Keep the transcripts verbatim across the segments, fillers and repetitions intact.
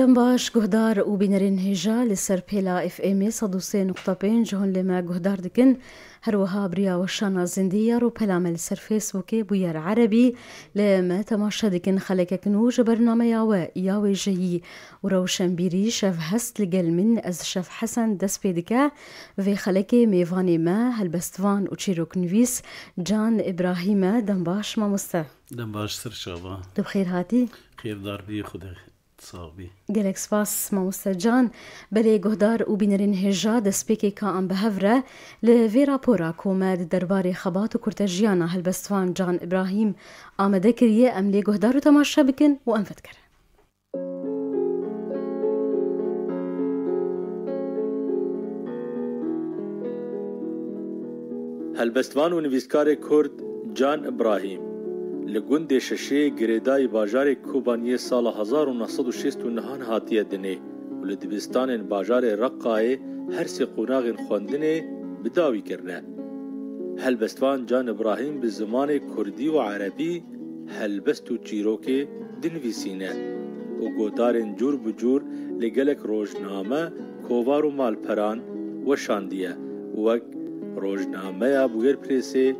Baş guhdar û bînerên hêja li ser pêla F M'ê sed û sê nokta pênc hûn lê me guhdar dikin. Her wiha biriya weşana zindî ya rûpela me li ser Facebookê bûyer erebî. Lê me temaşe dikin xelekek nû ji bernameya we ya wêjeyî û rewşenbîrî. Şev hest li gel min, ez Şev Hesen dest pê dike. Vê xelekê mêvanê me helbestvan û çîroknivîs Can Îbrahîm e. Dem baş mamoste. Dem baş Sirçava. Tu bi xêr hatî. Xêrdar bî, Xwedê sax bî. Gelek spas mamoste Can. Belê guhdar û bînerên hêja, destpêkê ka em bi hev re li vê rapora ku me di derbarê xebat û kurtejiyana helbestvan Can Îbrahîm amade kiriye, em lê guhdar û temaşe bikin û em vedgerin. Helbestvan û nivîskarê Kurd Can Îbrahîm li gundê Şeşê girêdayî bajarê Kobaniyê sala hezar û neh sed û şêst û nehan hatiye dinê û li dibistanên bajarê Reqayê her sê qonaxên xwendinê bi dawî kirine. Helbestvan Can Îbrahîm bi zimanê kurdî û erebî helbest û çîrokê dinivîsîne û gotarên cûr bi cûr li gelek rojname, kovar û malperan weşandiye, wek Rojnameya Bûyerprêsê,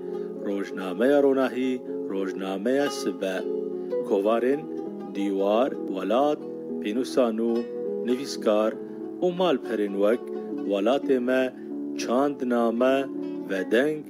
Rojnameya Ronahî, Rojnameya Sibe. Kovarên Dîwar, Welat, Pênûsa Nû, Nivîskar û malperên wek Welatê Me, Çandname, Vedeng,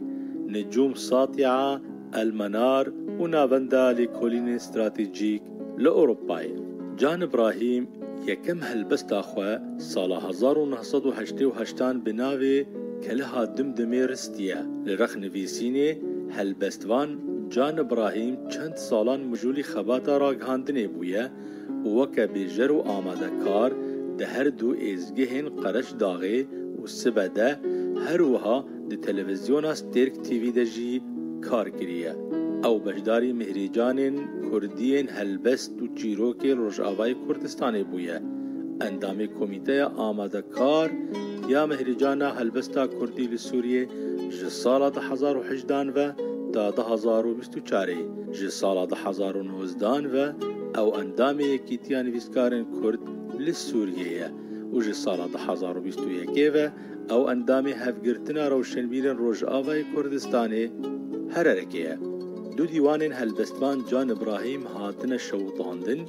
Nicûm Satîa, Elmenar û navenda lêkolînên stratejîk li Ewropayê. Can Îbrahîm yekem helbesta xwe sala hezar û neh sed û heştê û heştan bi navê Keliha Dimdimê ristiye. Li rex nivîsînê helbestvan Can Îbrahîm çend salan mijûlî xebata ragihandinê bûye û weke bêjer û amadekar di her du êzgehên Qereçdaxê û Sibe de, her wiha di televîzyona Stêrk T V de jî kar kiriye. Ew beşdarî mihrîcanên kurdî yên helbest û çîrokê Rojavayê Kurdistanê bûye. Endamê Komîteya Amadekar ya Mihrîcana Helbesta Kurdî li Sûriyê ji sala du hezar û hejdan ve ta du hezar û bîst û çarê. Ji sala du hezar û nozdan ve ew endamê Yekîtiya Nivîskarên Kurd li Sûriyê ye û ji sala du hezar û bîst û yekê ve ew endamê Hevgirtina Rewşenbîrên Rojavayê Kurdistanê, Hererekê ye. Du dîwanên helbestvan Can Îbrahîm hatine şewitandin,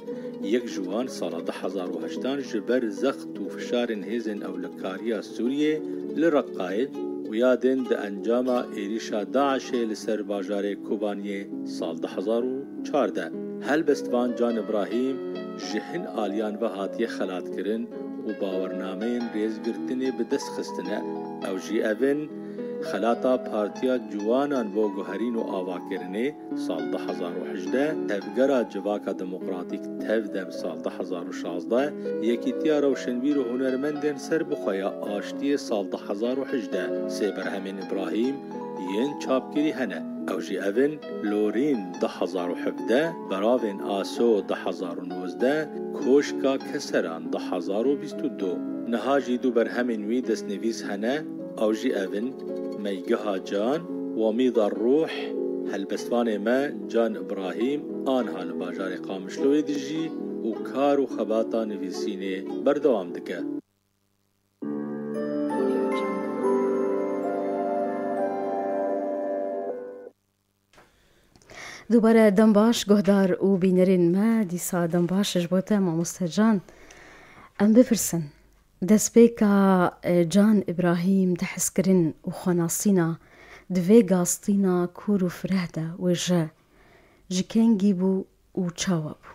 yek ji wan sala du hezar û hejdan ji ber zext û fişarên hêzên ewlekariya Sûriyê li Reqayê û ya din di encama êrîşa DAIŞê li ser bajarê Kobaniyê sal du hezar û çardeh. Helbestvan Can Îbrahîm ji hin aliyan ve hatiye xelatkirin û bawernameyên rêzgirtinê bi dest xistine. Ew jî ev in: Xelata Partiya Ciwanan bo Guherîn û Avakirinê sal du hezar û hejdeh, Tevgera Civaka Demokratîk, Tevdem, sal du hezar û şazdeh, Yekîtiya Rewşenbîr û Hunermendên Serbixwe ya Aştiyê sal du hezar û hejdeh. Sê berhemên Îbrahîm yên çapkirî hene. Ew jî ev in: Lorîn du hezar û hevdeh, Beravên Aso du hezar û nozdeh, Koşka Keseran du hezar û bîst û du. Niha jî du berhemên wî destnivîs hene, ew jî ev in: Meygeha Can, Wemîda Ruh, helbestvanê me Can Îbrahîm, anha li bajarê Qamişloyê dijî û kar û xebata nivîsînê berdewam dike. Dubare dem baş, guhdar û bînerên me, dîsa dem baş ji bo te, mamoste Can. Em bipirsin, destpêka, e, Can Îbrahîm di hezkirin û xwenasîna di vê gastîna kûr û fireh de wêje ji kengî bû û çawa bû?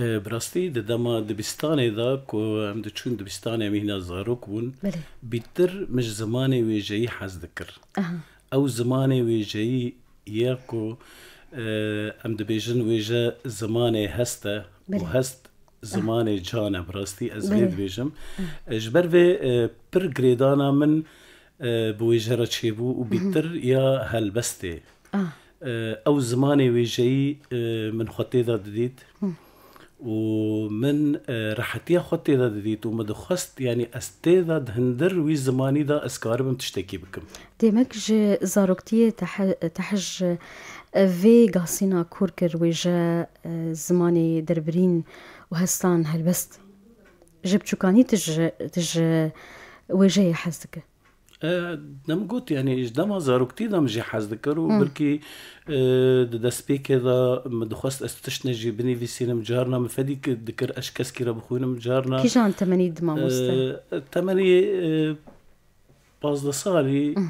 E, bi rastî di dema dibistanê de ku em diçûn dibistanê, em hîna zarok bûn, Belê. bîtir min ji zimanê wêjeyî hez dikir. Aha. Ew zimanê wêjeyî ye ku, e, em dibêjin wêje zimanê hest e û Belê. hest zimanê can e. Bi rastî ez vê Belê. dibêjim. E, ji ber vê, e, pir girêdana min, e, bi wêje re çêbû û Mhm. bîtir ya helbestê. Ah. E, ew zimanê wêjeyî, e, min xwe tê de didît. Hı. Û min, e, rehetiya xwe tê de didît û min dixwest, yanî ez tê de di hundir wî zimanî de ez karibim tiştekî bikim. Demek ji zaroktiyê te he-, te hej, e, vê gasîna kûr kir wêje, e, zimanê derbirîn û hestan helbest? Ji biçûkanî tu ji, tu ji wêjeyê hez dike? E, dem got, yani, ji dema zaroktî de min jê hez dikir û Hmm. belkî, e, di destpêkê de min dixwest ez tiştine jî binivîsînim, carna min fedî ki-, dikir ez ji keskî re bixwînim, carna Kîjan temenî di mamoste? E, temenî, e, pazdeh salî, Hmm.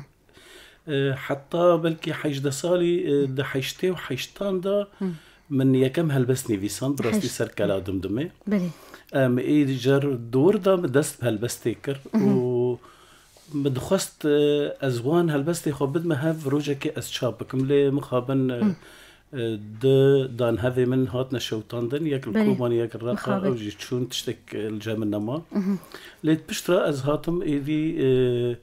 e, heta belkî hejdeh salî, e, di heştê û heştan de Hmm. min yekem helbest nivîsand, bi rastî Heşt. ser kela dimdimê. Belê. Em ê car di wir de min dest bi helbestê kir Mhm. û min dixwest, e, ez wan helbestê xwe bidime hev rojekê ez çap bikim. Lê mixabin, e, Hı. e, du danhevê min hatine şewtandin, yek li Belê. Kobanê, yek li Reqa, Mixabin. Ew jî çûn, tiştek, e, li cem min nema. Mhm. Lê piştre ez hatim êdî, e,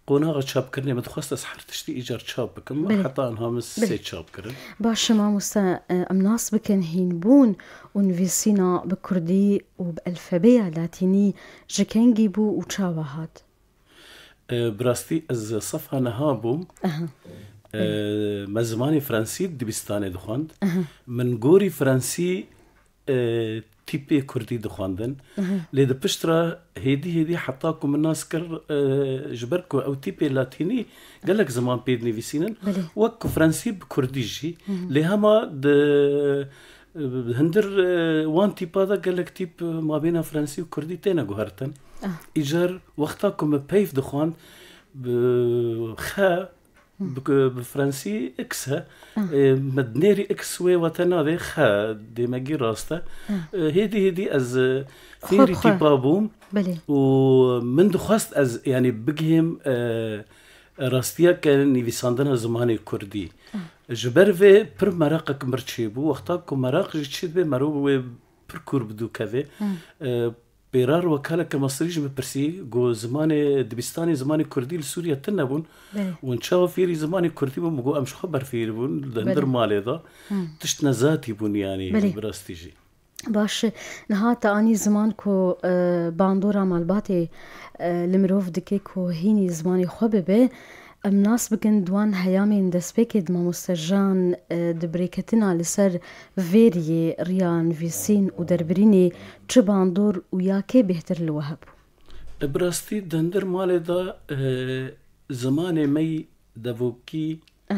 qonaxa çapkirinê min dixwest ez her tiştî îcar çap bikim. Belê. Heta anha min Belê. sê çap kirin. Baş e mamoste, e, em nas bikin hînbûn û nivîsîna bi kurdî û bi elfebeya latînî ji kengî bû û çawa hat? E, bi rastî ez sefa niha bûm. Aha. E, me zimanê fransî dibistanê dixwend. Aha. Min gorî fransî, e, tîpê kurdî dixwendin. Aha. Lê di pişt re hêdî hêdî heta ku min nas kir, e, ji ber ku ew tîpê latînî gelek ziman pê dinivîsînin, Belê. wek ku fransî bi kurdî jî. Hı hı. Lê hema di, e, hundir, e, wan tîpa de gelek tîp, e, mabêna fransî û kurdî têne guhertin. Ah. Îcar wexta ku me peyv dixwand, bi xe, Hı. bi, bi fransî X e. Ah. E, me dinêrî X wê wate navê xe, dêmegî rast e. Ah. E, hêdî hêdî ez, e, Xwe fêrî bi xwe. tîpa bûm Belê. û min dixwest ez, yanî, bigihêm, e, rastiyeke nivîsandina zimanê kurdî. Ah. Ji ber vê pir meraqek mir çêbû. Wexta ku meraq jî çêdibe, merov wê pir kûr bidûkeve. Hmm. E, pêrar wekaleke Misrî ji min pirsî, got, zimanê dibistanê zimanê kurdî li Sûriye tune bûn. Belê. Hûn çawa fêrî zimanê kurdî bûn? Min got, em ji xwe berfêr bûn, li hundir Belê. malê de. Hmm. Tişt nezatî bûn, yanî, Belê. bi rastî jî. Baş e. Niha te anî ziman ku, e, bandora malbatê, e, li mirov dike ku hînî zimanê xwe bibe. Em nas bikin di wan heyamên destpêkê di mamoste Jan, e, di birêketina li ser vêriyê, riya nivîsîn û derbirînê çi bandor û ya kê bêhtir li we hebû? E, bi rastî di hundir malê de, e, zimanê me yî devokî, Ah.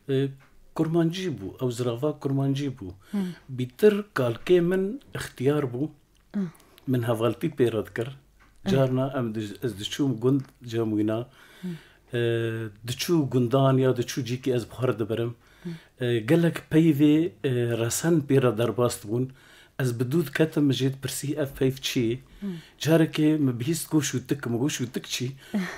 e, kurmancî bû, ew zirava kurmancî bû. Hmm. Bîtir kalkê min ixtiyar bû. Ah. Min hevaltî pê re dikir. Ah. Carna em di-, ez diçûm gund cem wîna. Hmm. E, diçû gundan ya diçû cîkî ez bi xwe re dibirim. Hmm. E, gelek peyvê, e, resen pê re derbas dibûn. Ez bi dû diketim, min jê dipirsî, ev peyv çi ye? Hmm. Carekê min bihîst got şûtik, min got şûtik çi?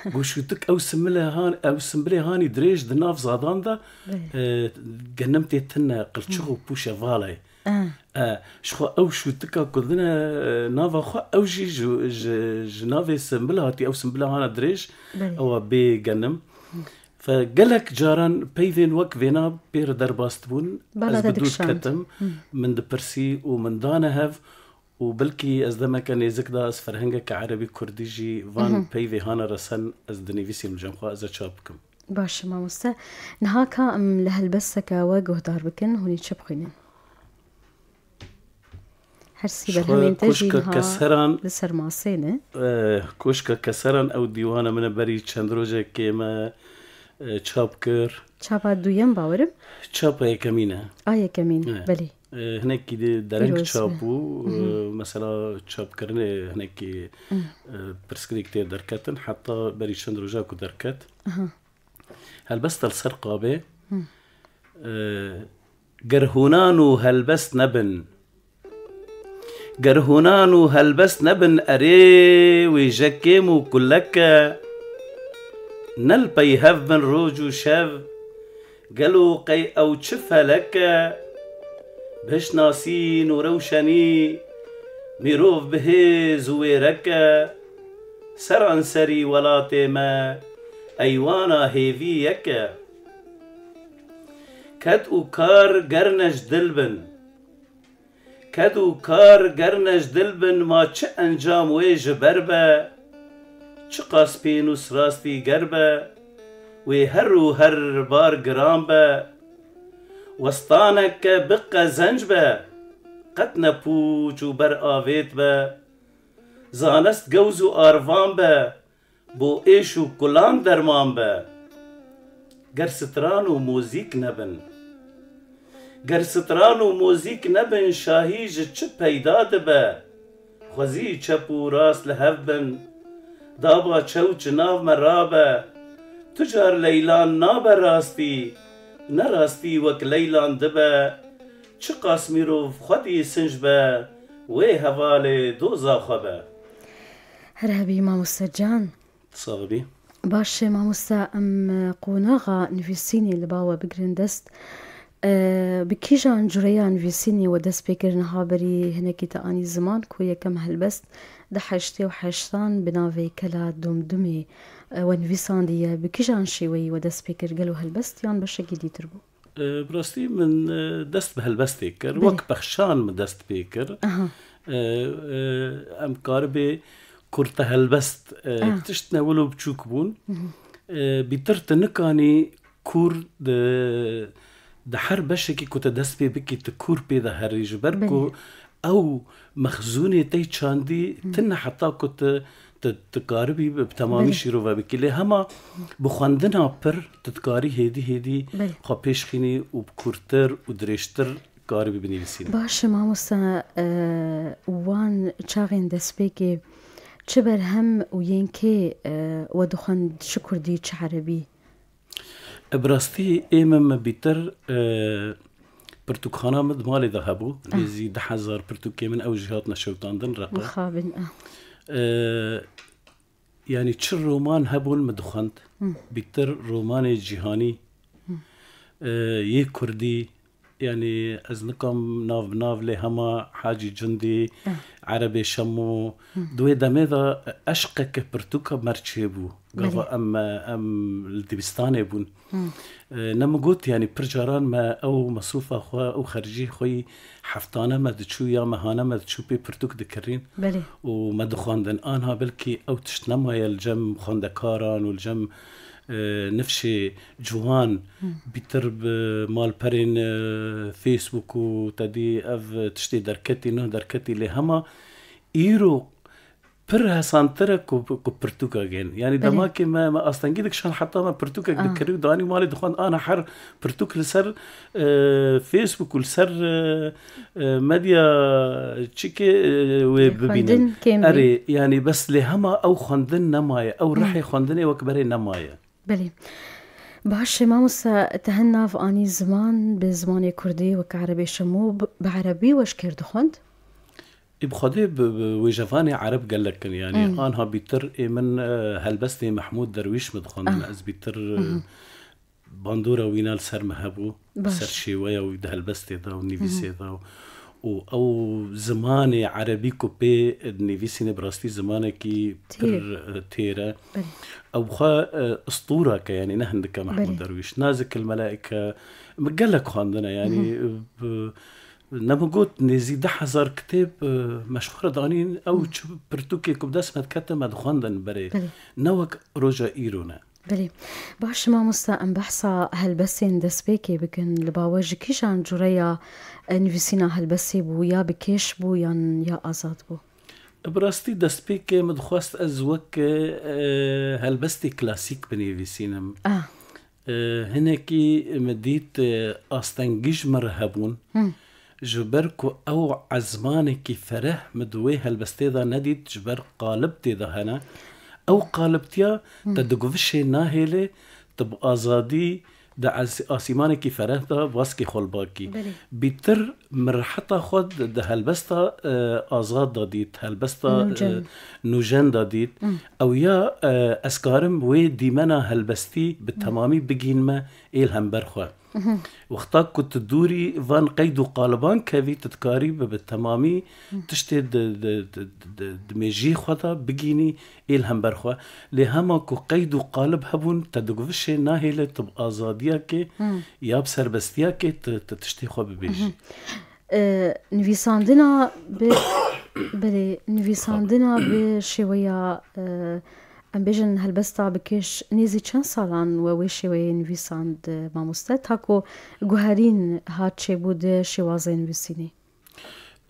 Got şûtik ew simbilê han-, ew simbilê hanî dirêj di nav zadan de, Bê. e, genim tê tune, qilçix Hmm. û pûşevala ye. Ah. E, ji xwe ew şûtika ku dine, e, nava xwe, ew jî ji, ji, ji navê simbil hatî, ew simbila hana dirêj, Belê. ew a bê genim. Fe gelek caran peyvên wek vêna pê re derbas dibûn. Bala Ez te bi dû dikişand. diketim, Hmm. min dipirsî û min dane hev û belkî ez demeke nêzik de ez ferhengeke erebî kurdî jî van Mhm. peyvê hana resen ez dinivîsîm cem xwe ez ê çap bikim. Baş e mamoste. Niha ka em li helbesteke we guhdar bikin, hûn ê çi bixwînin? Her sî Ji xwe berhemên te jî Koşka niha Keseran, li ser masê ne. eh, Koşka Keseran ew dîwana min e, berî çend rojekê me, eh, çap kir. Çapa duyem bawerim? Çapa yekemîn e. A yekemîn, Eh. belê. Eh, hinekî di dereng Pîroz çap be. bû. Mhm. Eh, mesela çapkirinê hinekî, Mhm. eh, pirsgirêk tê derketin. Heta berî çend roja ku derket. Aha. Helbesta li ser qabê, Hı. e, ger hûnan û helbest nebin, ger hûnan û helbest nebin, erê wêje kêm û kulek e, ne li pey hev bin roj û şev, gelo qey ew çi felek e, bihiştnasîn û rewşenî, mirov bi hêz û wêrek e, seranserî welatê me, eywana hêvî yek e. Ked û kar ger ne ji dil bin, ked û kar ger ne ji dil bin, ma çi encam wê ji ber be, çiqas pênûs rastî ger be, wê her û her bar giran be, westaneke bi qezenc be, qet ne pûç û ber avêt be, Zanist gewz û arvan be, bo êş û kulan derman be. Ger stran û muzîk nebin. Ger stran û muzîk nebin, şahî ji çi peyda dibe? Xwezî çep û rast li hev bin. Daba çew çi nav me rabe. Tu car leylan nabe rastî. Ne rastî wek leylan dibe. Çiqas mîrov xwedî sinc be, wê hevalê doza xwe be. Her hebî mamoste can. Sax bî. Baş e mamoste, em qonaxa nivîsînê li ba we bigirin dest. E, bi kîjan cureya nivîsînê we dest pê kir? Niha berî hinekî te anî ziman ku yekem helbest di heştê û heştan bi navê Kela Dumdumê, e, we nivîsandiye. Bi kîjan şêweyî we dest pê kir? Gelo helbest yan beşekî dîtir bû? E, bi rastî min, e, dest bi helbestê kir. Belê. Wek bexşan min dest pê kir. Aha. E, e, em karibê kurte helbest, e, Ah. tişt ne wilo biçûk bûn. Mhm. E, bîtir tu nikanî kur di, di her beşekî ku te dest pê bikî, tu kur pê de herî, ji ber Belê. ku ew mexzûnê tey çandî Hı. tune heta ku tu, tu, tu karibî bi, bi temamî Belê. şîrove bikî. Lê hema bi xwendina pir, tu dikarî hêdî hêdî Belê. xwe pêş xînî û bi kûrtir û dirêjtir karibî binivîsînî. Baş e, mamoste, e, wan çaxên destpêkê çi berhem û yên kê, e, we dixwend, çi kurdî, çi erebî? E, bi rastî ê min, min bîtir, e, pirtûkxana min di malê de hebû. Ah. Nêzî deh hezar pirtûkê min ew jî hatine şewitandin reqe. Mixabin, ah. E, yanî çi roman hebûn min dixwend. Hmm. Bîtir romanê cîhanî, Hmm. e, yê kurdî, yanî ez nikam nav bi nav lê hema Hacî Cundî, Ah. Erebê Şemo, Hmm. di wê demê de eşqeke pirtûka me re çêbû. Gava Belê. em, em li dibistanê bûn. Hmm. E, ne min got, yanî pir caran me ew mesrûfa xwe, ew xercî xwe yî heftane me diçû ya mehane me diçû pê pirtûk dikirîn Belê. û me dixwendin. Anha belkî ew tişt nemaye li cem xwendekaran û li cem, e, nifşê ciwan Hmm. bîtir bi malperên, e, Facebook û te dî ev tiştê derketî, nuh derketî lê hema îro pir hesantir e ku, ku pirtûka gên. Yanî Belê. demakê me, me astengî dikişand heta me pirtûkek Ah. dikirî û danî malê dixwend, ana her pirtûk li ser, e, Facebook û li ser, e, e, medya çikê, e, wê Lê bibînin. xwendin kêm bî. Erê, yanî bes lê hema ew xwendin nemaye, ew Hmm. rihê xwendinê wek berê nemaye. Belê. Baş e, mamoste, te hin nav anî ziman, bi zimanê kurdî wek Erebê Şemo, bi, bi erebî we ji kê re dixwend? Ê, bi Xwedê bi, bi wêjevanê ereb gelek in, yanî Hmm. anha bîtir ê min, e, helbestê Mehmûd Derwîş min dixwendin. Ah. Ez bîtir, e, Mhm. bandora wîna li ser min hebû, Baş. ser şêweya wî di helbestê de û nivîsê Mhm. de û, û ew zimanê erebî ku pê dinivîsîne bi rastî zimanekî Têr. pir, e, têr e. Belê. Ew xwe, e, istûreke, yanî ne hindike Mehmûd Belê. Derwîş. Nazik el Melaike, min gelek xwendine, yanî, Mhm. e, bi, ne min got nêzî deh hezar kitêb, e, me ji xwe re danîn, ew Mhm. çi pirtûkê ku bi dest me dikete me dixwendin berê. Belê. Ne wek roja îro ne. Belê. Baş, mamosta, em behsa helbestên destpêkê bikin. Li ba we ji kîjan cureya, e, nivîsîna helbestê bû? Ya bi kêş bû yan ya azad bû? Bi rastî destpêkê min dixwest ez wek, e, helbestê klasîk binivîsînim. Ah. E, hinekî min dît, e, astengî ji min re hebûn. Hmm. Ji ber ku ew ezmanekî fereh min di wê helbestê de nedît, ji ber qalib tê de hene. Ew qalibtiya Hmm. te di guvişê nahêle, tu bi azadî di ez-, asîmanekî fereh de baskê xwe li ba kî. Belê. Bîtir min riheta xwe di, di helbesta, e, azad de dît, helbesta, Nûjen. e, nûjen de dît. Hmm. Ew ya, e, ez karim wê dîmena helbestî bi Hmm. temamî bigînime ê li hember xwe. Mhm. Wexta ku tu dûrî van qeyd û qaliban kevî, tu dikarî bi, bi temamî Mhm. tiştê di, di, di, di, di mêjiyê xwe de bigînî ê li hember xwe. Lê hema ku qeyd û qalib hebûn, te di guvişê nahêle tu bi azadiyekê Mhm. ya bi serbestiyekê tu, tu tiştê xwe bibêjî. Mhm. E, nivîsandina bi, belê, nivîsandina bi şêweya, e, em bêjin helbesta bi kêş nêzî çend salan we wê şêweyê nivîsand, e, mamoste, ta ku guherîn hat çêbû di şêwazê nivîsînê?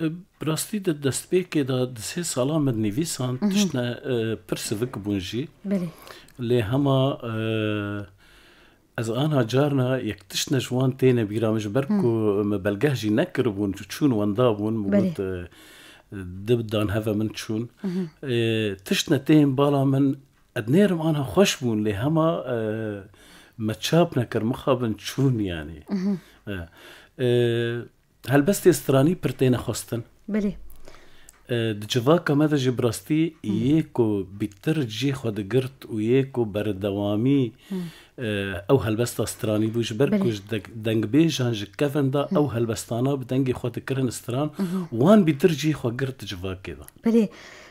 E, bi rastî di destpêkê de di sê sala min nivîsan, Mhm. tiştine, e, pir sivik bûn jî. Belê. Lê hema, e, ez anha carna yek tiştine ji wan têne bîra min, ji ber Hı. ku me belgeh jî nekiribûn, çûn wenda bûn, min Belê. got, e, di dan heve min çûn. Mhm. E, tiştine tên bala min, ez nêrim anha xweş bûn, lê hema, e, me çap nekir, mixabin çûn yanî. Mhm. E, e, Helbestê stranî pir têne xwestin. Belê. E, di civaka me de jî bi rastî Hı. yê ku bîtir cî xwe digirt û yê ku berdewamî, Hı. e, ew helbesta stranî bû, ji ber Belê. ku ji deng-, dengbêjan ji kevin de Hı. ew helbestana bi dengê xwe dikirin stran, Hı hı. wan bîtir cî xwe girt di civakê de. Belê.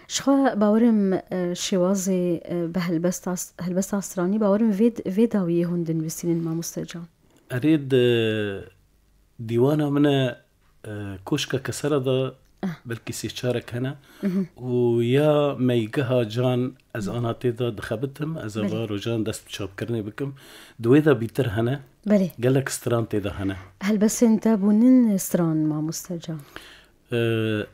Ji xwe bawerim, e, şêwazê, e, bi helbesta, helbesta stranî bawerim vê, vê dawiyê hûn dinivîsînin, mamoste Can. Erê, di dîwana min e, e, Koşka Kesera de Ah. belkî sê çarek hene Mhm. û ya Meygeha Can ez ana tê de dixebitim, ez Belê. ava rojan dest bi çapkirinê bikim. Di wê de bîtir hene, Belê. gelek stran tê de hene. Helbestên te bûnin stran, mamoste Can? E,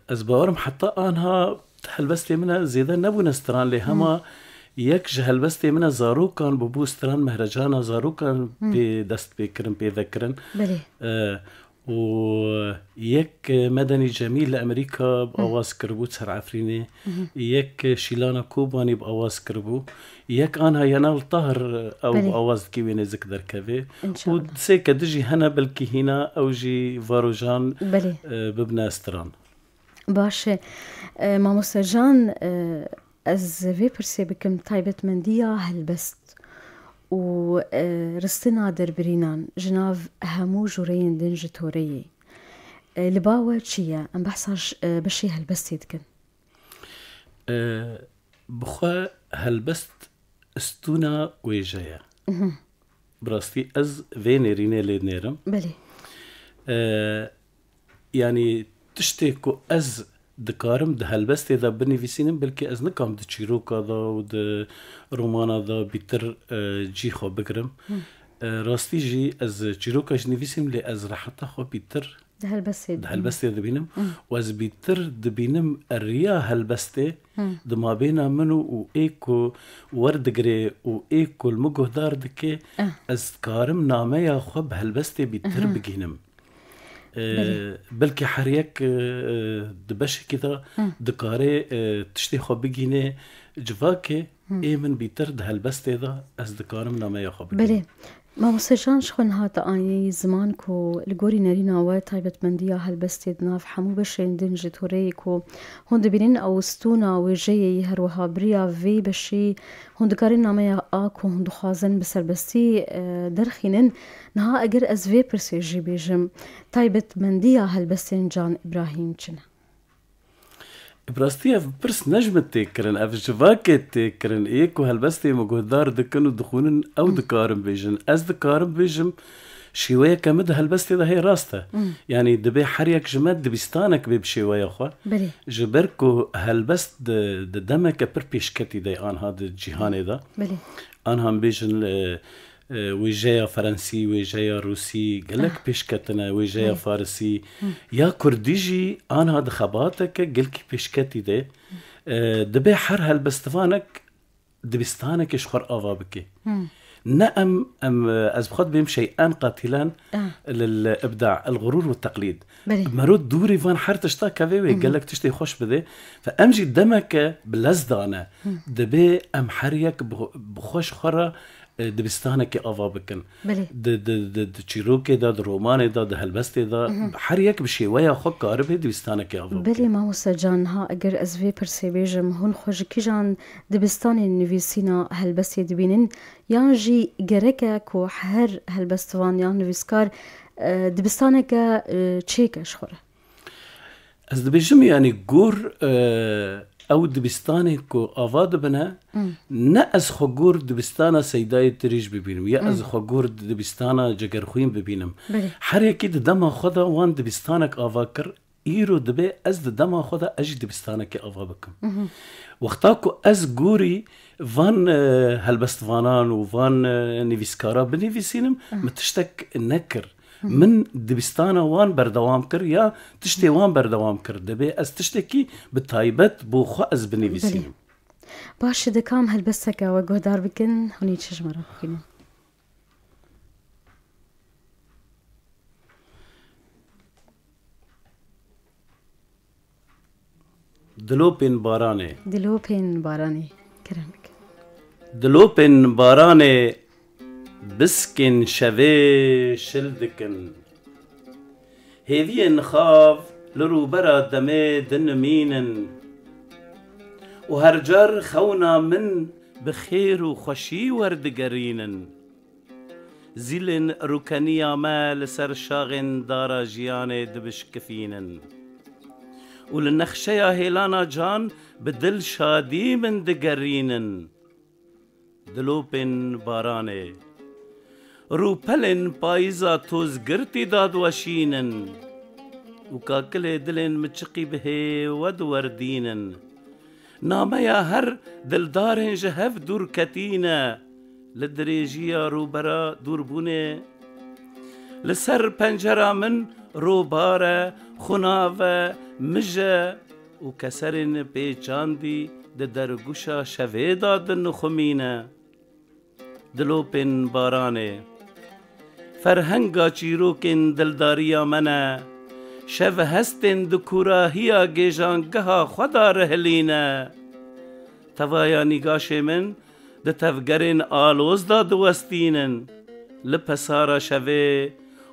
ez bawerim heta anha helbestê min e zêde nebûne stran, lê hema Hmm. yek ji helbestê min e zarokan bûbû stran, Mehrecana zarokan Hmm. pê dest pê kirin, pê vekirin. Belê. E, û yek Medenî Cemîl li Amerîka bi Hmm. awaz kiribû ser Efrînê, Mhm. yek Şîlana Kobanî bi awaz kiribû, yek anha Yenal Tahir ew Belê. bi awaz dikî wê nêzik derkevê. Û İnşallah. sê kedi jî hene, belkî hîna ew jî varojan, Belê. e, bibine stran. Baş e. E, mamoste Can, e, ez vê pirsê bikim, taybetmendiya helbest û, e, ristina derbirînan ji nav hemû jûreyên din ji toreyê. E, li ba we çi ye? Em behsa ş-, e, beşê helbestê dikin. E, bi xwe helbest stûna wêje ye. Mhm. Bi rastî ez vê nêrînê lê nêrim. Belê. E, yanî tiştê ku ez dikarim di helbestê de binivîsînim, belkî ez nikam di çîroka de û di romana de bîtir, e, cî xwe bigirim. Hı. E, rastî jî ez çîroka jî nivîsim, lê ez reheta xwe bîtir Di helbestê di dibînim. helbestê dibînim. Hı. Û ez bîtir dibînim riya helbestê Hı. di mabêna min û, û ê ku werdigirê û ê ku li min guhdar dike, Eh. ez dikarim nameya xwe bi helbestê bîtir Mhm. bigînim. E, Belê. belkî her yek, e, di beşekî de Hı. dikare, e, tiştê xwe bigîne civakê, Hı. ê min bîtir di helbestê de ez dikarim nameya xwe bigînim. Belê. Mamoste Can, ji xwe niha te anî ziman ku li gorî nerîna we taybetmendiya helbestê di nav hemû beşên din ji toreyê ku hûn dibînin ew stûna wêjeyê ye, her wiha bi riya vê beşî hûn dikarin nameya a ku hûn dixwazin bi serbestî, e, derxînin. Niha eger ez vê pirsê jî bêjim, taybetmendiya helbestên Can Îbrahîm çi ne? Bi rastî ev pirs ne ji min tê kirin, ev ji civakê tê kirin. Ê ku helbestê min guhdar dikin û dixwînin, ew Hmm. dikarin bêjin. Ez dikarim bêjim, şêweyeke min di helbestê de heye, rast e. Hmm. Yanî divê her yek ji me dibistanek bê bi şêweya xwe. Belê. Ji ber ku helbest di, di demeke pir pêşketî de ye anha di cîhanê de. Belê. Anha em bêjin, e, e, wêjeya Frensî, wêjeya Rûsî, gelek Ah. pêşketine, wêjeya Hey. Farisî. Hmm. Ya Kurdî jî anha di xebateke gelkî pêşketî de. E, divê her helbestvanek dibistanekê ji xwe re ava bike. Hmm. Ne em, em, e, ez bi xwe dibêm şey'en qatilen Ah. lil ibda, el gurur ve teqlîd. Belê. Mero dûrî van her tişta kevê wê, Hı hı. gelek tiştê xweş bidê. Ve em jî demeke bi lez dane. Hı. Divê em her yek bi, bi xwe ji xwe re, e, dibistanekê ava bikin. Belê. Di, di, di, di çîrokê de, di romanê de, di helbestê de, Hı hı. her yek bi şêweya xwe karibe dibistanekê ava Belê, bike. Mamoste Can, ha, eger ez vê pirsê bêjim, hûn xwe ji kîjan dibistanên nivîsîna helbestê dibînin? Yan jî gerek e ku her helbestvan yan nivîskar, e, dibistaneke, e, çêke ji xwe re? Ez dibêjim, yanî gor, e, ew dibistanên ku ava dibine, Hmm. ne ez xwe gor dibistana Seydayê Tirîj bibînim, ya ez Hmm. xwe gor dibistana Cegerxwîn bibînim. Belê. Her yekî di dema xwe de wan dibistanek ava kir, îro dibe ez di dema xwe de ez jî dibistanekê ava bikim. Mhm. Wexta ku ez gorî van, e, helbestvanan û van, e, nivîskara binivîsînim, Mhm. min tiştek nekir. Min dibistana wan berdewam kir ya tiştê wan berdewam kir. Dibê ez tiştekî bi taybet bo xwe ez binivîsînim. Belê. Baş e, di kam helbesteke we guhdar bikin, hûn ê çi ji me re bixwînin? Dilopên baranê. Dilopên baranê. Kerem bikin. Dilopên baranê biskên şevê şil dikin. Hêviyên xav li rûbera demê dinimînin û her car xewna min bi xêr û xweşî werdigerînin. Zîlên rûkeniya me li ser şaxên dara jiyanê dibişkifînin û li nexşeya hêlana can bi dil şadî min digerînin. Dilopên baranê, rûpelên payîza tozgirtî dadweşînin û kakilê dilên miçiqî bi hêwe diwerdînin. Nameya her dildarên ji hev dûr ketîne, li dirêjiya rûbera dûrbûnê. Li ser pencera min robar e, xunav e, mij e û keserên pêçandî di dergûşa şevê de dinixumîne. Dilopên baranê. Ferhenga çîrokên dildariya me ne. Şev hestên di kûrahiya gêjangeha xwe de rihilîne. Tevaya nîgaşê min di tevgerên aloz de diwestînin. Li pesara şevê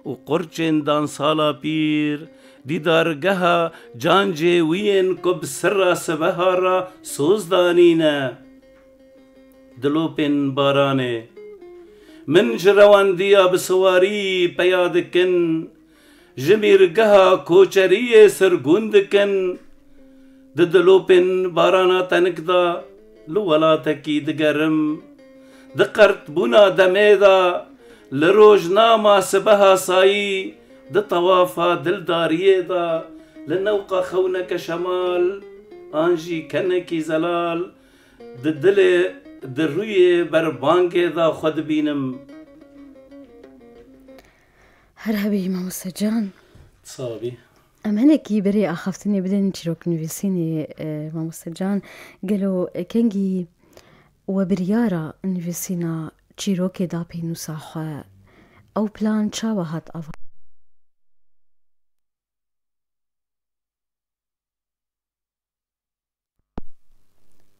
û qurçên dansala pîr, dîdargeha cancêwiyên ku bi sirra sibeha re soz danîne. Dilopên baranê. Min ji rewendiya bi siwarî peya dikin, ji mîrgeha koçeriyê sirgûn dikin. Di dilopên barana tenik de li welatekî digerim. Di qertbûna demê de, li rojnama sibeha sayî, di tewafa dildariyê de, li newqa xewneke şemal an jî kenekî zelal, di dilê, di rûyê berbangê de xwe dibînim. Her hebî mamoste can. Sawa bî. Em hinekî berê axaftinê bidin çîroknivîsînê, e, mamoste can. Gelo, e, kengî we biryara nivîsîna çîrokê da pênûsa xwe? Ew plan çawa hat ava?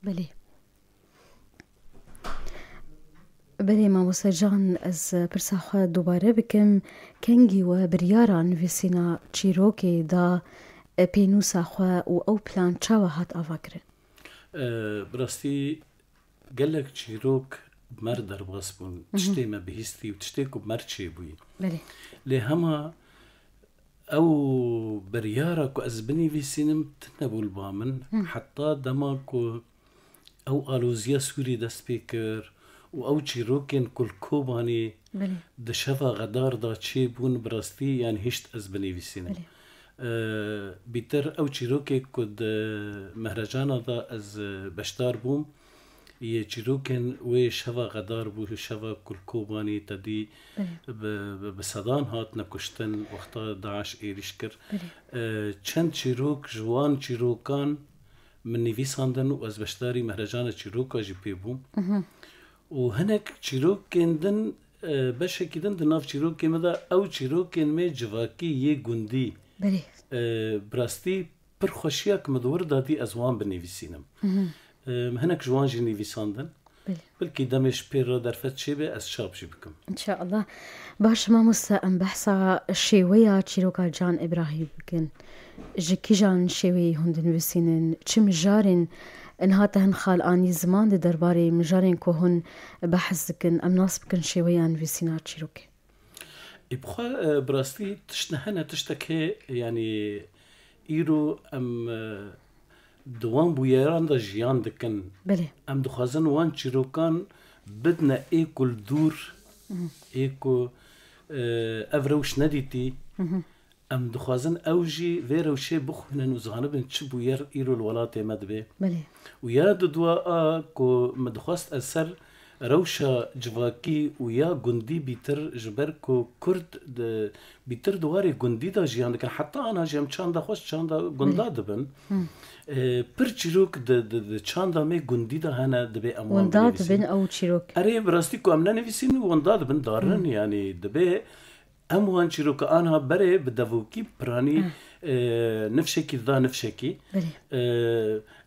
Belê. Belê, mamoste can, ez pirsa xwe dubare bikim. Kengî we biryara nivîsîna çîrokê da, e, pênûsa xwe û ew plan çawa hat avakirin? E, bi rastî gelek çîrok bi mer derbas bûn. Mhm. Tiştê me bihîstî û tiştê ku bi mer çêbûyî. Belê. Lê hema ew biryara ku ez binivîsînim tune bû li ba min. Hı. Heta dema ku ew aloziya Sûrî dest pê kir û ew çîrokên ku li Kobanî Belê. di şeva Xedar de çêbûn, bi rastî, yani, hişt ez binivîsînim. Belê. Ee, bîtir ew çîrokê ku di Mehrecana de ez, e, beşdar bûm, yê çîrokên wê şeva Xedar bû, şeva ku li Kobanî te dî Belê. bi, bi, bi sedan hatine kuştin, wexta DAIŞ êrîş kir. Belê. Ee, çend çîrok ji wan çîrokan min nivîsandin û ez beşdarî Mehrecana çîroka jî pê bûm. Mhm. Û hinek çîrokên din, e, beşekî din di nav çîrokê min de, ew çîrokên me civakî yê gundî. Belê. E, bi rastî pir xweşiya ku min di wir de dî ez wan binivîsînim. Mhm. E, hinek ji wan jî nivîsandin. Belê. Belkî demê ji pê re derfet çêbe, ez çap jî bikim. Înşallah. Baş, mamoste, em behsa şêweya çîroka Can Îbrahîm bikin. Ji kîjan şêweyê hûn dinivîsînin? Çi mijarên niha te hin xal anî ziman di derbarê mijarên ku hûn behs dikin? Em nas bikin şêweya nivîsîna çîrokê. Ê, bi xwe, e, bi rastî tişt ne hene, tiştek hê, yanî îro em, e, di wan bûyeran de jiyan dikin. Belê. Em dixwazin wan çîrokan bidine ê ku li dûr, Mhm. ê ku, e, ev rewş nedîtî. Mhm. Em dixwazin ew jî vê rewşê bixwînin û zanibin çi bûyer îro li welatê me dibe. Belê. Û ya dudua a ku min dixwest ez ser rewşa civakî û ya gundî bîtir, ji ber ku Kurd di, bîtir di warê gundî de jiyan dikin. Heta ana jî em çanda xwe ji çanda gunda dibin. E, pir çîrok di, di, di çanda me gundî de hene, dibê em wan winda dibin ew çîrok. Erê, bi rastî ku em nenivîsînin, winda dibin darin, yanî dibê em wan çîroka anha berê bi devokî piranî, e, nifşekî dida nifşekî. E,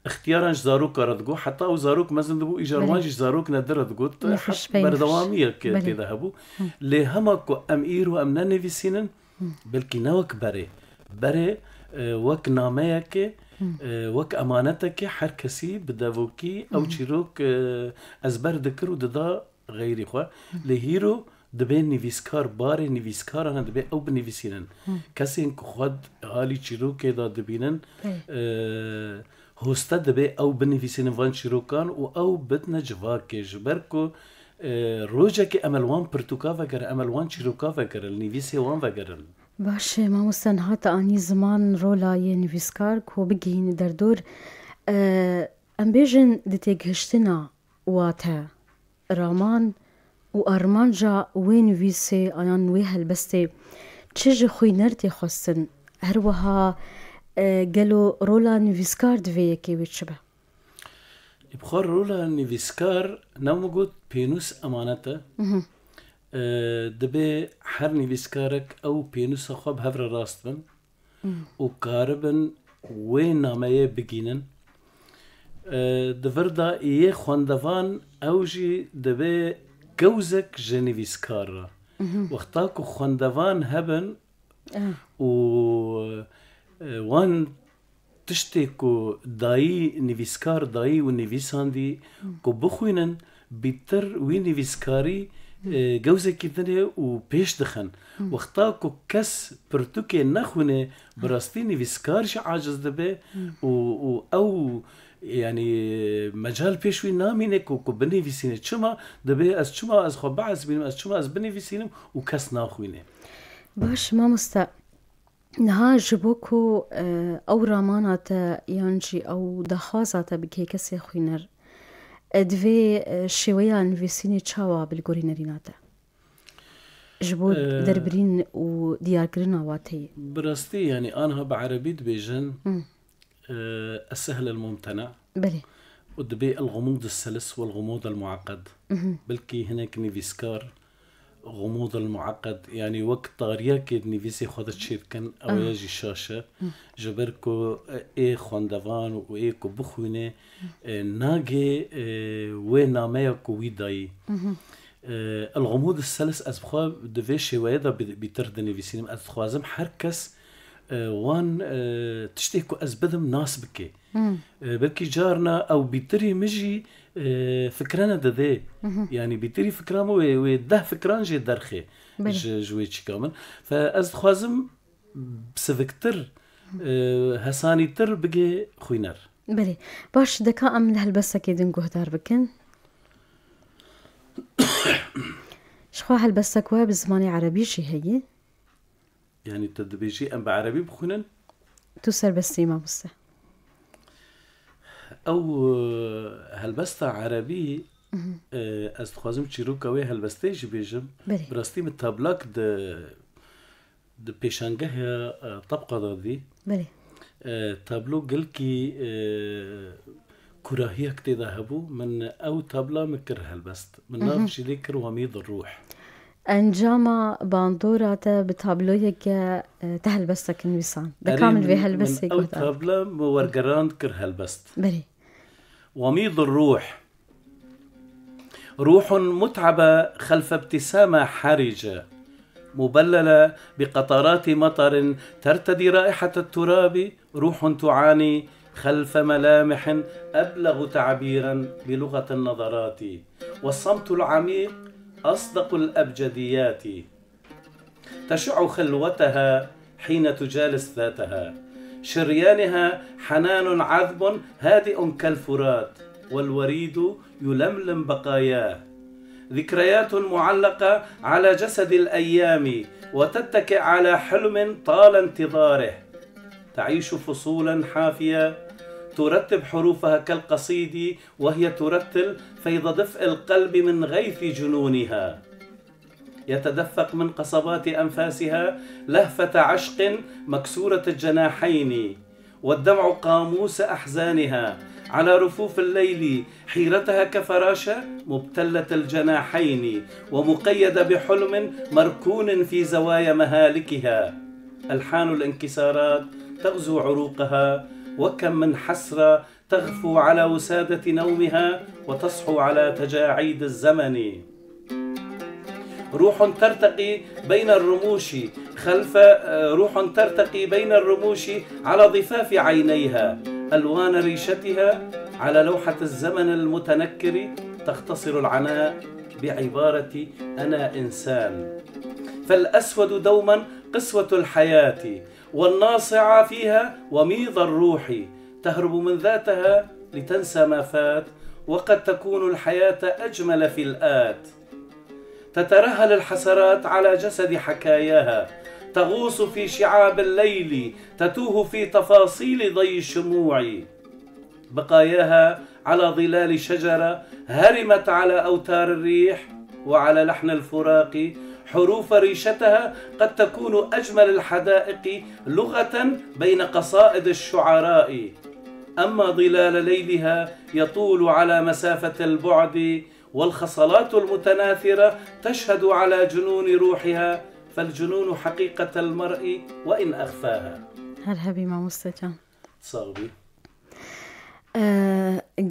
ixtiyaran ji zaroka re digot, heta ew zarok mezin dibû, îcar wan jî ji zarok nedir re digot. Nifş Heta pey nifş. Berdewamiyek tê de hebû. Lê hema ku em îro em nenivîsînin, belkî ne wek berê. Berê, e, wek nameyekê, e, wek emanetekê her kesî bi devokî ew çîrok, e, ezber dikir û dida xeyrî xwe. Lê hîro dibê nivîskar, barê nivîskaran e, dibê ew binivîsînin. Kesên ku xwe d-, halî çîrokê de dibînin, e, hoste dibê ew binivîsînin van çîrokan û ew bidine civakê. Ji ber ku, e, rojekê em li wan pirtûka vegerin, em li wan çîroka vegerin, li nivîsê wan vegerin. Baş e, mamoste, niha te anî ziman rola yê nivîskar ku bigihînî derdor. E, em bêjin di têgihiştina wate, raman û armanca wê nivîsê, ayan wê helbestê çi ji xwîner tê xwestin? Her wiha, e, gelo rola nivîskar di vê yekê wê çi be? Ê, bi xwe rola nivîskar, ne min got pênûs emanet e. E, dibê her nivîskarek ew pênûsa xwe bi hev re rast bin û karibin wê nameyê bigînin. E, di vir de yê xwendevan ew jî dibe gewzek ji nivîskar re. Wexta ku xwendevan hebin û, e, wan tiştê ku dayî nivîskar dayî û nivîsandî ku bixwînin, bîtir wî nivîskarî, e, gewzekî din e û pêş dixin. Wexta ku kes pirtûkê nexwîne, bi rastî nivîskar jî aciz dibe û, û ew, yanî, mecal pêş wî namîne ku, ku binivîsîne. Çima dibe ez, çima ez xwe biezbînim, ez çima ez binivîsînim û kes naxwîne? Baş, mamoste. Niha ji bo ku, e, ew ramana te yan jî ew daxwaza te bigihê kesê xwîner, e, divê, e, şêweya nivîsînê çawa bi li gorî nerîna te? Ji bo, e, derbirîn û diyarkirina wateyê. Bi rastî, yanî, anha bi erebî dibêjin, e, السهل الممتنع. Belê. û dibê الغموض السلس والغموض المعقد. Belkî hinek nivîskar غموض المعقد, yanî wek tariyekê di nivîsê xwe de çêdikin, ew ya jî şaş e. Ji ber ku, e, ê xwendevan û ê ku bixwîne, e, nagê, e, wê nameya ku wî dayî. E, الغموض السلس ez bi xwe di vê şêweyê de bi-, bîtir dinivîsînim. Ez dixwazim her kes, e, wan, e, tiştê ku ez bidim nas bike. E, belkî carna ew bîtirî min jî, e, fikrene dide. Yanî bîtirî fikra min wê, wê deh fikran jê derxê ji, ji wê çîka min. Fe ez dixwazim siviktir, e, hesanîtir bigê xwîner. Belê. Baş, deka em li helbestekê din guhdar bikin. Ji xwe helbestek we bi zimanê erebî jî heye. Yanî tu dibêjî em bi erebî bixwînin? Tu serbest î, mamoste. Ew, e, helbesta erebî, e, ez dixwazim çîroka wê helbestê jî bêjim. Belê. Bi rastî min tablak di, di pêşangeha, e, tebqa de dî. Belê. E, tablo gelkî, e, kurahiyek tê de hebû. Min ew tabla min kir helbest. Min nav jî lê kir Wemîd Ruh. Encama bandora te bi tabloyeke, e, te helbestek nivîsan. Deka min vê helbestê guhdar. Tabla min wergerand kir helbest. Belê. وميض الروح. روح متعبة خلف ابتسامة حرجة، مبللة بقطرات مطر ترتدي رائحة التراب، روح تعاني خلف ملامح أبلغ تعبيرا بلغة النظرات، والصمت العميق أصدق الأبجديات. تشع خلوتها حين تجالس ذاتها، شريانها حنان عذب هادئ كالفرات، والوريد يلملم بقاياه. ذكريات معلقة على جسد الأيام، وتتكئ على حلم طال انتظاره. تعيش فصولا حافية، ترتب حروفها كالقصيد وهي ترتل فيض دفء القلب من غيث جنونها. يتدفق من قصبات أنفاسها لهفة عشق مكسورة الجناحين، والدمع قاموس أحزانها. على رفوف الليل حيرتها كفراشة مبتلة الجناحين ومقيدة بحلم مركون في زوايا مهالكها. ألحان الانكسارات تغزو عروقها، وكم من حسرة تغفو على وسادة نومها وتصحو على تجاعيد الزمن. روح ترتقي بين الرموش خلف، روح ترتقي بين الرموش على ضفاف عينيها، ألوان ريشتها على لوحة الزمن المتنكر تختصر العناء بعبارة: أنا إنسان. فالأسود دوما قسوة الحياة، والناصعة فيها وميض الروح، تهرب من ذاتها لتنسى ما فات، وقد تكون الحياة أجمل في الآت. تترهل الحسرات على جسد حكاياها، تغوص في شعاب الليل، تتوه في تفاصيل ضي الشموع. بقاياها على ظلال شجرة هرمت على أوتار الريح وعلى لحن الفراق. حروف ريشتها قد تكون أجمل الحدائق لغة بين قصائد الشعراء، أما ظلال ليلها يطول على مسافة البعد، والخصلات المتناثرة تشهد على جنون روحها، فالجنون حقيقة المرء وإن أخفاها. هەر هەبی مامۆستاکان. Sax bî.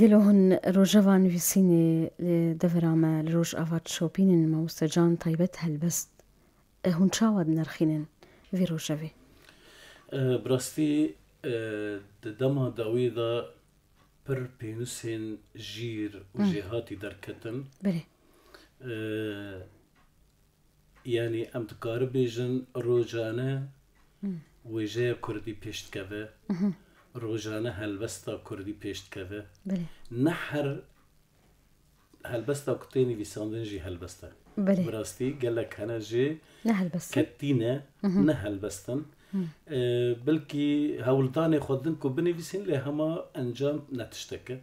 Gelo hûn rojeva nivîsînê li devera me, li Rojava dişopînin, mamoste can, taybet helbest, hûn çawa dinirxînin vî rojevê? Bi rastî, di dema dawî de pir pênûsên jîr û jêhatî derketin. Belê. Yanî em dikarin bêjin rojane wêjeya kurdî pêş dikeve, rojane helbesta kurdî pêş dikeve. Belê. Ne her helbesta ku tê nivîsandin jî helbest e. Belê. Bi rastî gelek hene jê Ne helbest in. ketî ne, ne helbest in. Ee, belkî hewldanê xwe din ku binivîsîn lê hema encam ne tiştek e.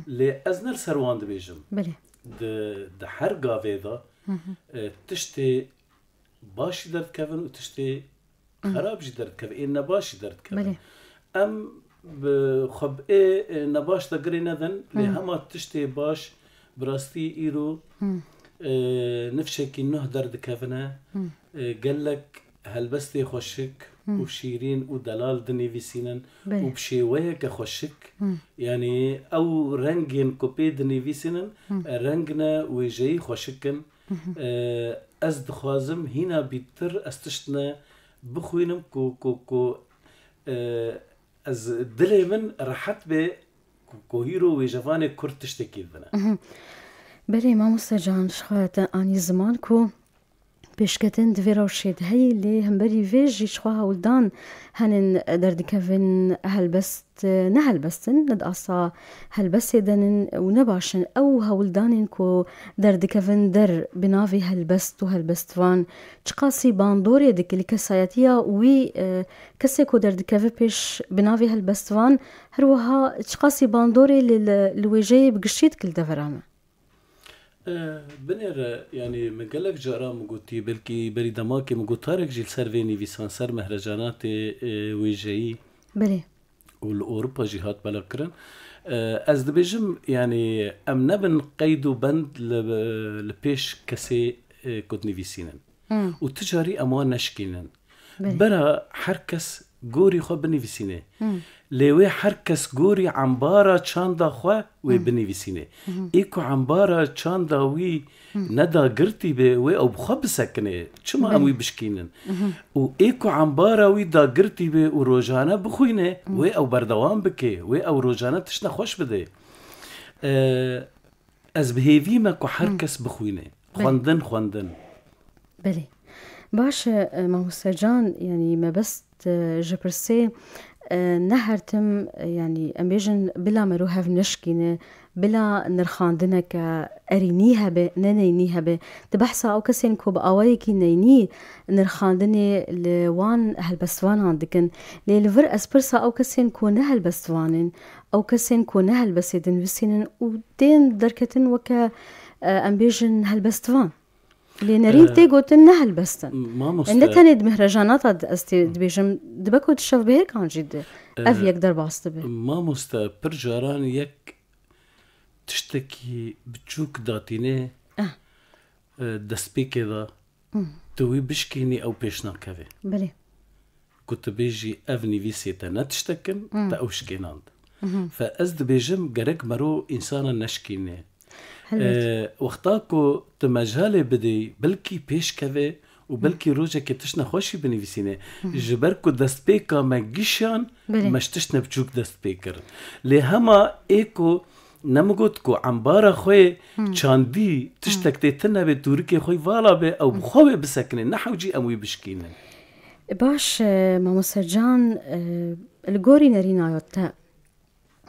Lê ez ne li ser wan dibêjim. Belê. Di, di her gavê de, e, tiştê baş jî derdikevin û tiştê xerab jî derdikevin, ê nebaş jî derdikevin. Belê. Em bi xwe bi ê, e, nebaş de girê nedin, lê hema tiştê baş bi rastî îro, e, nifşekî nuh derdikevine, e, gelek helbestê xweşik û şîrîn û delal dinivîsînin Belê. û bi şêweyeke xweşik, yanî ew rengên ku pê dinivîsînin, e, reng ne wêjeyî xweşik in. E, ez dixwazim hîna bîtir ez tiştine bixwînim ku, ku, ku, e, ez dilê min rehet be ku, ku hîro wêjevanê kurd tiştekî bibine. Belê, mamoste can, ji xwe te anî ziman ku pêşketin di vê rewşê de heyî, lê hemberî vê jî ji xwe hewldan henin derdikevin helbest, ne helbest in, ne di asta helbestê de nin û ne baş in. Ew hewldanên ku derdikevin der bi navê helbest û helbestvan çiqasî bandorê dike li kesayetiya wî, e, kesê ku derdikeve pêş bi navê helbestvan, her wiha çiqasî bandorê li, li, li wêjeyê bi giştî dike li devera me? E, binêre, yanî min gelek caran min gotî, belkî berî demakê min gotarek jî li ser vê nivîsan, ser mehrecanatê, e, wêjeyî Belê. û li Ewropa jî hat belakirin. E, ez dibêjim, yanî em nebin qeyd û bend li, li pêş kesê, e, ku dinivîsînin. Hmm. Û tu carî em wan neşikînin. Belê. Bera her kes gorî xwe binivîsîne. Hmm. Lê wê her kes gorî embara çanda xwe wê Hmm. binivîsîne. Mhm. Ê ku embara çanda wî Hmm. nedagirtî be, wê ew bi xwe bisekine. Çima em Belê. wî bişkînin? Mhm. Û ê ku embara wî dagirtî be û rojane bixwîne, Hmm. wê ew berdewam bike, wê ew rojane tiştine xweş bide. Ee, Ez bi hêvî me ku her Hmm. kes bixwîne. Belê. Xwendin, xwendin. Belê. Baş e, e, mamoste can, yanî mebest, e, ji pirsê, e, ne her tim, e, yanî em bêjin bila mero hev neşkîne, bila nirxandineke erînî hebe, ne neynî hebe. Di behsa ew kesên ku bi awayekî neynî nirxandinê li wan helbestvanan dikin. Lê li vir ez pirsa ew kesên ku ne helbestvan in, ew kesên ku ne helbestê dinivîsînin û tên derketin weke, e, em bêjin helbestvan. Lê nerîn Ee, tê gotin ne helbest in. Mamoste, E, ne tenê di mihrejanata de ez tê dibêjim, dibe ku di şevbihêrkan jî de ev Ee, yek derbas dibe. Mamoste, pir caran yek tiştekî biçûk datîne, Eh. e, destpêkê de, Hmm. tu wî bişkînî ew pêş nakeve. Belê. Ku tu bêjî ev nivîsê te ne tiştek in, Hmm. te ew şikênand. Mhm. Fe ez dibêjim gerek mero însana neşkîne. Helbet. Ee, wexta ku tu mejalê bidî, belkî pêş keve û belkî rojekê tişt nexweşî binivîsîne. Hı hı. Ji ber ku destpêka me gişan, Belê. me ji tişt ne biçûk dest pê kir. Lê hema ê ku ne min got ku embara xwe Hı. çandî tiştek Hı. tê tune bê, tûrikê xwe vala be, ew Hı. bi xwe wê bisekine, ne hewcî em wî bişkînin. Baş, e, Mamoste Can, e, li gorî nerîna te,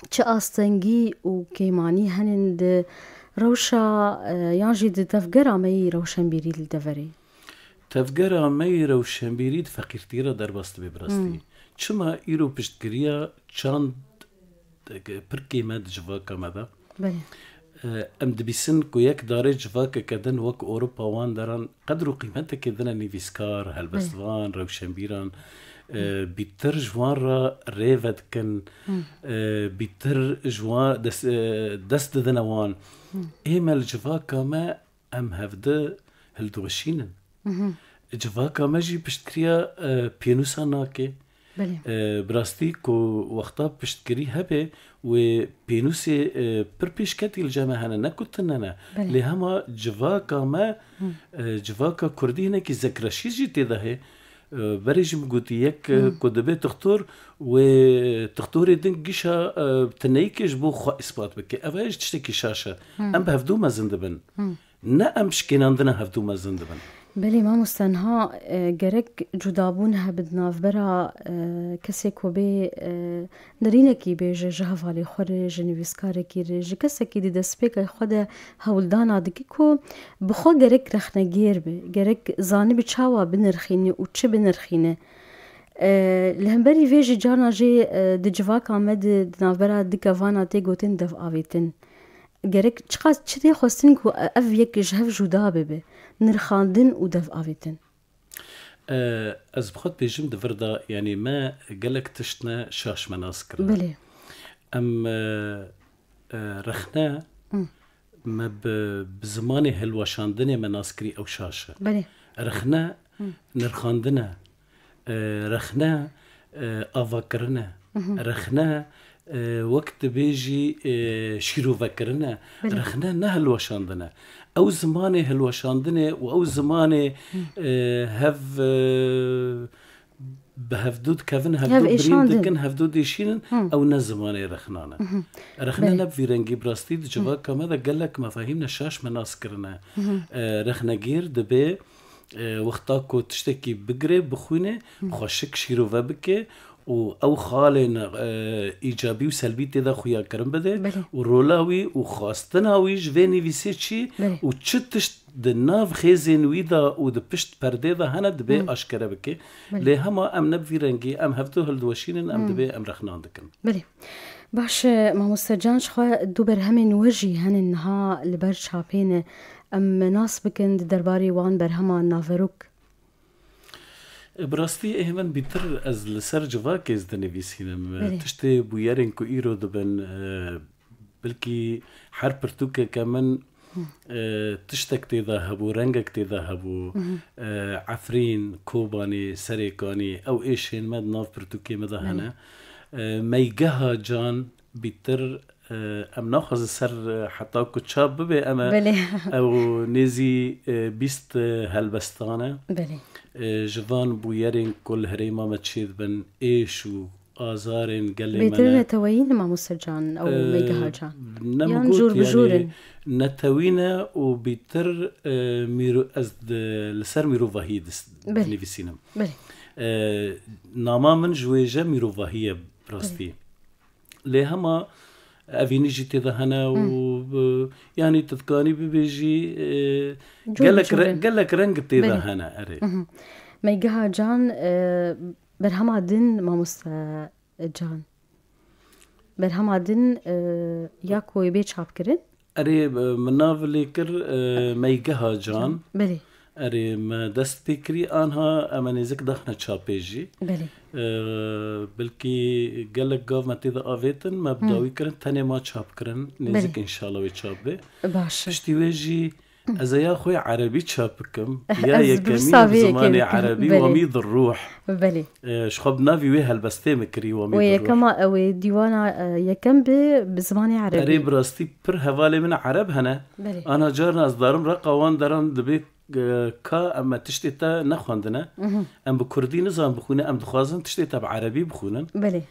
çi astengî û kêmanî henin di rewşa, e, yan jî di tevgera me yî rewşenbîrî li deverê? Tevgera me yî rewşenbîrî di feqîrtiyê re derbas dibe bi rastî. Hmm. Çima îro piştgiriya çand pir kêm e di civaka me de? Belê. E, em dibîsin ku yek darê civakeke din wek Ewropa wan deran qedr û qîmetekê dine nivîskar, helbestvan, rewşenbîran, e, Hı. bîtir ji wan re rê vedikin, Hı. e, bîtir ji wan des-, e, dest didine wan. Hı. Ê me li civaka me em hevdi hildiweşînin. Hı hı. Civaka me jî piştgiriya, e, pênûsan nake. Belê. E, bi rastî ku wexta piştgirî hebe, wê pênûsê, e, pir pêşketî li cem me hene, ne ku tune ne. Belê. Lê hema civaka me, Hı. e, civaka kurdî hinekî zekreşî jî tê de heye. E, berê jî min gotî, yek, e, Hı. ku dibe tixtor, wê tixtorê din gişa, e, tineyikê ji bo xwe îspat bike. Ev heye ji tiştekî şaş e. Hı. Em bi hevdû mezin dibin. Hı. Ne em şikênandina hevdû mezin dibin. Belê mamoste, niha, e, gerek cudabûn hebe di navbera, e, kesê ku bê, e, nerînekî bêje ji hevalê xwe re, ji nivîskarekî re, ji kesekî di destpêka xwe de hewldana dike ku bi xwe gerek rexnegêr be, gerek zanibe çawa binirxîne û çi binirxîne. E, li hemberî vê jî carna jê, e, di civaka me de di navbera du kevana tê gotin dev avêtin. Gerek çiqas çi tê xwestin ku ev yek ji hev cuda bibe, nirxandin û dev avêtin? E, ez bi xwe dibêjim di vir de, yanî me gelek tişt ne şaş me nas kirine. Belê. Em, e, e, rexne Hı. me bi, bi zimanê hilweşandinê me nas kirî, ew şaş e. Belê. Rexne Hı. nirxandin e. E, rexne, e, avakirin e. Hı hı. Rexne, e, wek dibêjî, e, şîrovekirin e. Belê. Rexne ne hilweşandin e. Ew zimanê hilweşandinê û ew zimanê, Hı. e, hev, e, bi hevdû dikevin, Hev hevdû birîn êşandin. dikin, hevdû dêşînin, Hı. ew ne zimanê rexnan e. Hı hı. Rexne Belê. ne bi vî rengî, bi rastî di Hı. civaka me de gelek mefahîm ne şaş me nas kirine. Hı hı. E, rexnegêr dibe, e, wexta ku tiştekî bigire, bixwîne, Hı. xweşik şîrove bike û ew xalên, e, îcabî û selbî tê de xuyakirin bide Belê. û rola wî û xwastina wî ji vê nivîsê çi Belê. û çi tişt di nav xêzên wî de û di pişt perdê de hene, dibê Hı. aşkere bike. Belê. Lê hema em ne bi vî rengî, em hevdu hildiweşînin, em Hı. dibê em rexnan dikin. Belê. Baş e, mamoste Can, ji xwe du berhemên we jî henin niha li ber çapê ne. Em nas bikin di derbarê wan berheman naverok. E, bi rastî ê min bîtir ez li ser civakê ez dinivîsînim. Belê. Tiştê bûyerên ku îro dibin, e, belkî her pirtûkeke min, Hı. e, tiştek tê de hebû, rengek tê de hebû. Hı hı. E, Efrîn, Kobanê, Serêkanî, ew êşên me di nav pirtûkê me de Belê. hene. E, Meygeha Can, bîtir, e, em naxwazin ser, e, heta ku çap bibe, em e, Belê. ew nêzî, e, bîst, e, helbestan e. Belê. E, ji van bûyerên ku li herêma me çêdibin, êş û azarên gelê me Bêtir ne. neteweyî ne mamoste Can, ew E, Meygeha Can? ne Yan min got, jûr bi jûr yanî in? netewî ne û bîtir, e, mîro-, ez di, li ser mîrovahî dis-, Belê. dinivîsînim. Belê. E, Nama min ji wê je mirovahî ye bi rastî. Lê hema evînî jî tê de hene û, e, yanî tu dikanî bibêjî, e, Cor bi gelek cor re-, in. Gelek reng tê de Belê. Hene, erê. Hı hı. Meygeha Can, e, berhema din mamoste Can. Berhema din, e, ya ku bê çapkirin? Erê, e, min nav lê kir, e, Meygeha Can. Belê. Erê, me dest pê kirî, anha em ê nêzik daxne çapê jî. Belê. E, belkî gelek gav me tê de avêtin, me bi Hı. dawî kirin, tenê ma çap kirin, nêzik Belê. İnşallah wê çap bê. Baş e. Piştî wê jî ez ê ya xwe erebî çap bikim. Ya Ez yekemîn dursa vê bi yekê zimanê bikim. Erebî, Belê. Wamî di ruh. Belê. E, ji xwe bi navî wê helbestê min kirî, Wamî Wê di ruh. Yekema, ew ê dîwana, e, yekem bi, bi zimanê erebî. Erê, bi rastî pir hevalê min ereb hene. Belê. Ana carna ez darim reqa wan deran dibê, e, ka em me tiştê te nexwendine. Mhm. Em bi kurdî nizan bixwîne, em dixwazin tiştê te bi erebî bixwînin. Belê.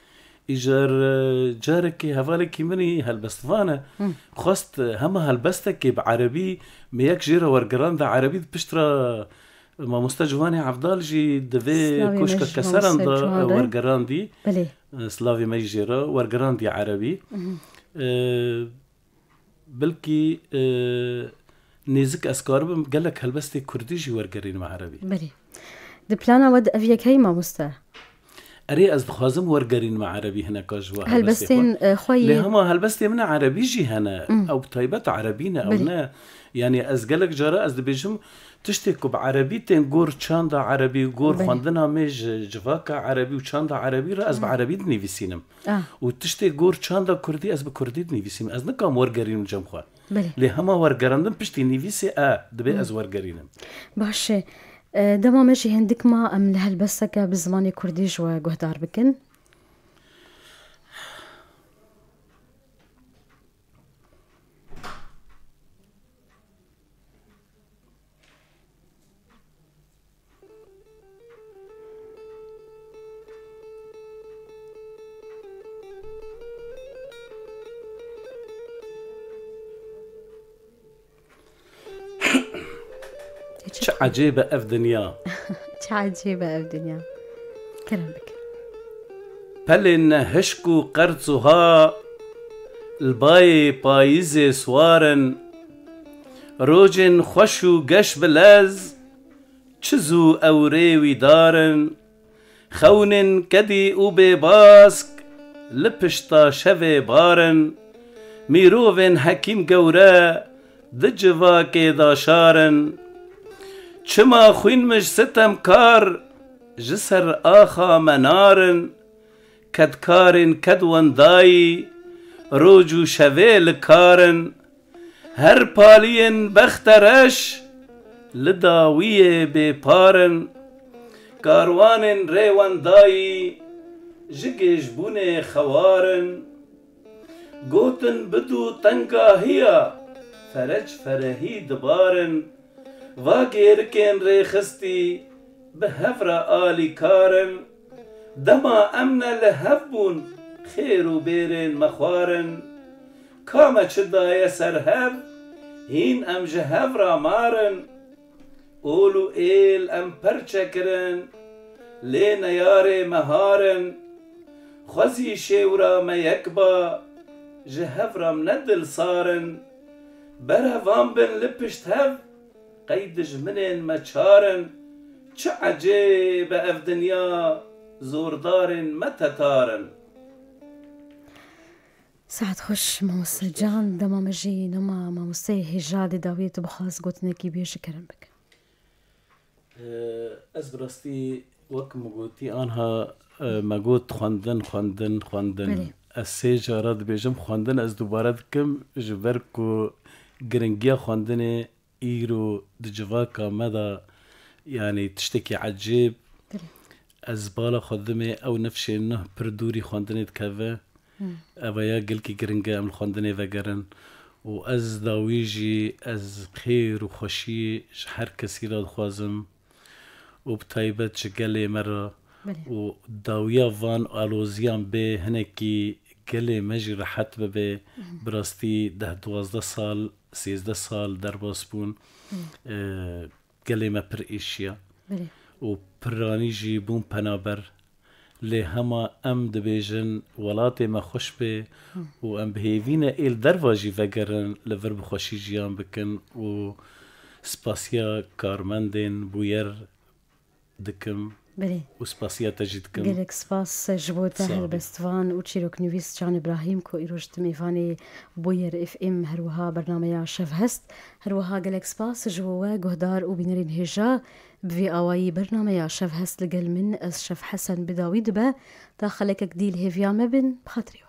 Îcar, e, carekê hevalekî min î helbestvan e. Hı. Xwest, e, hema helbestekê bi erebî, me yek jê re wergerand de erebî, di pişt re mamoste Ciwanê Evdal jî di vê Slavê me koşka ji keseran mamoste de, e, Ciwan re. Wergerandî. Belê. E, slavê me jî jê re wergerandî erebî. Hı hı. E, Belkî, e, nêzik ez karibim gelek helbestê kurdî jî wergerînim erebî. Belê. Di plana we de ev yek heye, mamoste? Erê, ez dixwazim wergerînim erebî hineka ji we helbestê Helbestên, xwe. E, xwe Lê yê hema helbestê min erebî jî hene. Hmm. Ew bi taybet erebî ne, ew Belê. Ne. Yanî ez gelek cara ez dibêjim, tiştê ku bi erebî tên gor çanda erebî, gor Belê. Xwendina me ji civaka erebî û çanda erebî re ez bi Hmm. erebî dinivîsînim. Ah. Û tiştê gor çanda kurdî ez bi kurdî dinivîsim. Ez nikam wergerînim cem xwe. Belê. Lê hema wergerandin piştî nivîsê e, dibê Hmm. ez wergerînim. Baş e. E, dema me jî hindik ma, em li helbesteke bi zimanê kurdî ji we guhdar bikin. Çi ecêb e ev dinya. Çi ecêb e ev dinya. Kerem bike. Pelên hişk û qerç û ha li bayê payîzê siwar in. Rojên xweş û geş bi lez çi zû ewrê wî dar in. Xewnên kedî û bêbask li pişta şevê bar in. Mîrovên hekîm gewre di civakê de şar in. Çima xwîn mij sitemkar ji ser axa me narin? Kedkarên ked wendayî, roc û şevê li kar in. Her paliyên bexte reş li dawiyê bêpar in. Karwanên rê wendayî ji gêjbûnê xewar in. Gotin bidû tengahiya ferec ferehî dibarin. Va gêrikên rêxistî bi hev re alîkar in. Dema em ne li hev bûn, xêr û bêrên me xwar in. Ka me çi daye ser hev, hîn em ji hev re mar in. Ol û êl em perçe kirin, lê neyarê me har in. Xwezî şêwra me yek ba, ji hev re em ne dilsar in. Berevan bin li pişt hev, qey dijminên me çar in. Çi ecêb e ev dinya, zordarên me tetar in. Saet xweş, mamoste Can. Dema me jî nama mamosteyê hêja dê dawiyê tu bixwaz gotinekî bêje, kerem bike. Ee, ez bi rastî wek min gotî anha, e, me got xwendin, xwendin, xwendin. Belê. Ez sê cara dibêjim xwendin, ez dubare dikim, ji ber ku giringiya xwendinê îro di civaka me de, yanî tiştekî ecêb. Belê. Ez bala xwe dimê, ew nifşên nuh pir dûrî xwendinê dikeve. Hmm. Eva ya gelkî giring e, em li xwendinê vegerin. Û ez dawî jî, ez xêr û xweşî ji her kesî re dixwazim. Û bi taybet ji gelê me re. Belê. Û dawiya van aloziyan bê hinekî gelê me jî rehet bibe. Mhm. Bi rastî deh duwazdeh sal, sêzdeh sal derbas bûn. Mhm. Ee, gelê me pir êşiya. Belê. û piranî jî bûn penaber. Lê hema em dibêjin welatê me xweş bê û em bi hêvî ne ê li derva jî vegerin li vir bi xweşî jiyan bikin û spasiya karmendên bûyer dikim Belê. û spasiya te jî dikim. Gelek spas ji bo te Sağ ol. Helbestvan û çîroknivîs Can Îbrahîm ku îroj di mêvanê Bûyer F M her wiha bernameya Şevhest. Her wiha gelek spas ji bo we guhdar û bînerên hêja. Bi vî awayî bernameya Şevhest li gel min ez Şef Hesen bi dawî dibe. Ta xelekek dî li hêviya me bin, bi xatirê